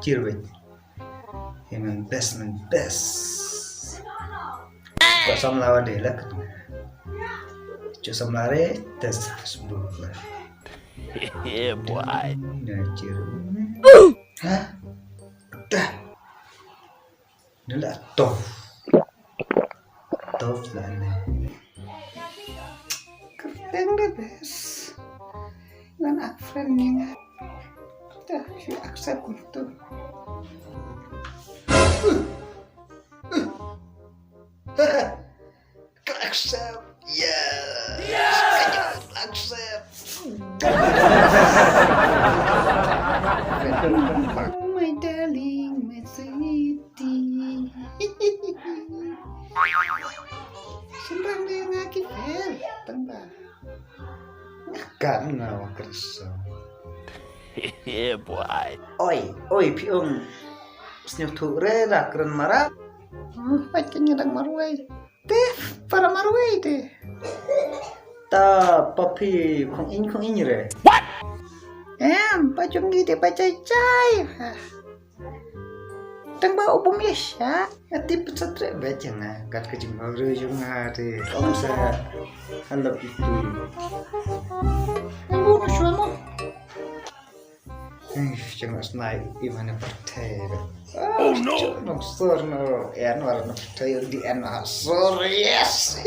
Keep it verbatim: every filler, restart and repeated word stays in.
Cheer wait. Hey man, best man, best. Ko samla wa de lak. Cho samla re, test Facebook la. Yeah, boy. Na cheer. Ha? Dah. Ni la tough. Tough la ni. Kyrteng the best. Ngan add friend ni nga. Dah, she accept me too. Accept. Yes. Accept. My darling, my sweetie. Sembang dia ngaki fel, tengba. Kan na wa kerso. Yeah, boy. Oi, oi, Piung. Snyuk thuk re, rak ren marak. Hmm, baik kenyang dang marwai. Te, para marwei te. Ta papi khong in khong in re. What? Em, pa chungi te pa chai chai. Tang ba ubum ya sha. Ati petsat re ba changa kat ke jing baru jung ha te. Kom sa. Handap itu. Embu na shwa mo. Ih, chang snai i mana partai. Oh no. Nong sor no, en war no partai di en ah sor, yes.